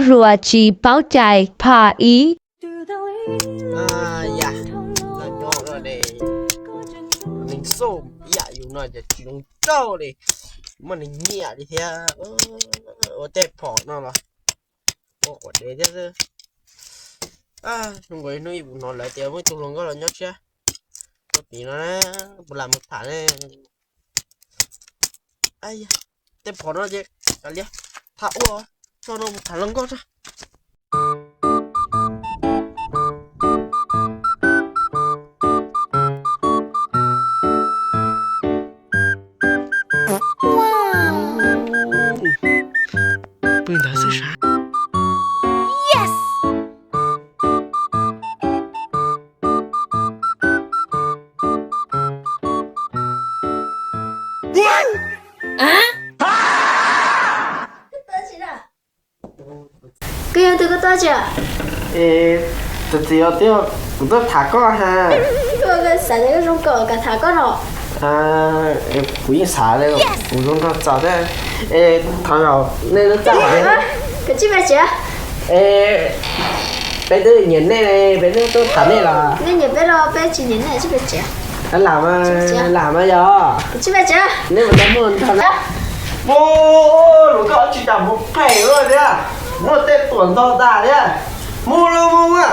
Hluas tsis paub cai phaj ib. Yam, nyob ne, neeg xauj ib yam yus no ces tsis zoo tsaug li, muaj neeg nyiam li thiab. Ua tej phom no los ua quav dev thiab xwb. Hnub nkaus hnub ib puas hnov lawv tias muaj tus hluas nkauj los nyob tshiab. Tuaj tim no na, puas lam mus tham ne? Tej phom no ces kav liam, tham ua, tso no mus tham hluas nkauj tso. Pw ntawd xwb sav. Koj yog twg, koj tuaj tsis? Tus txiv, kuv tuaj tham koj ha. Xav tias koj zoo nkauj kam tham koj no. Kuv yeej xav li, kuv zoo nraug txaus thiab. Thov zam nej lub txaj. Koj tsis pab tsev. Peb twb nyiam nej, peb twb tuaj tham nej los. Nej nyiam peb los peb tsis nyiam nej, tsis pab tsev. Lam mas, lam mas yog. Koj tsis pab tsev. Nej mus tau muaj nrog na. Mus, lus koj tsis tas mus phem luaj thiab. Muaj tej tuam ntog tas thiab. Mus los mus.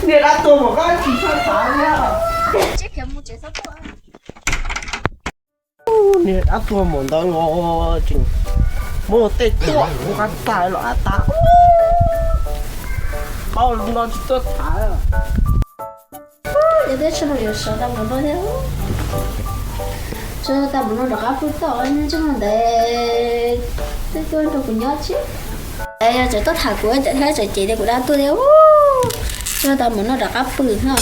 Niag dab tuag mas koj tsis txhob xav thiab. Niag dab tuag mas ntawd los tseem muaj tej tuam ntog tas los av tag. Paub li no tsis tuaj tham. Yog thiab, tsam no yuav sawv tau mus no thiab. Sawv tau mus no rov qab pw toj nyob tsam no ntawd, twb tuaj nrog kuv nyob tsis. Yog tseem tuaj tham kuv thiab tseem cem tias kuv dab tuag thiab. Sawv tau mus no rov qab pw no.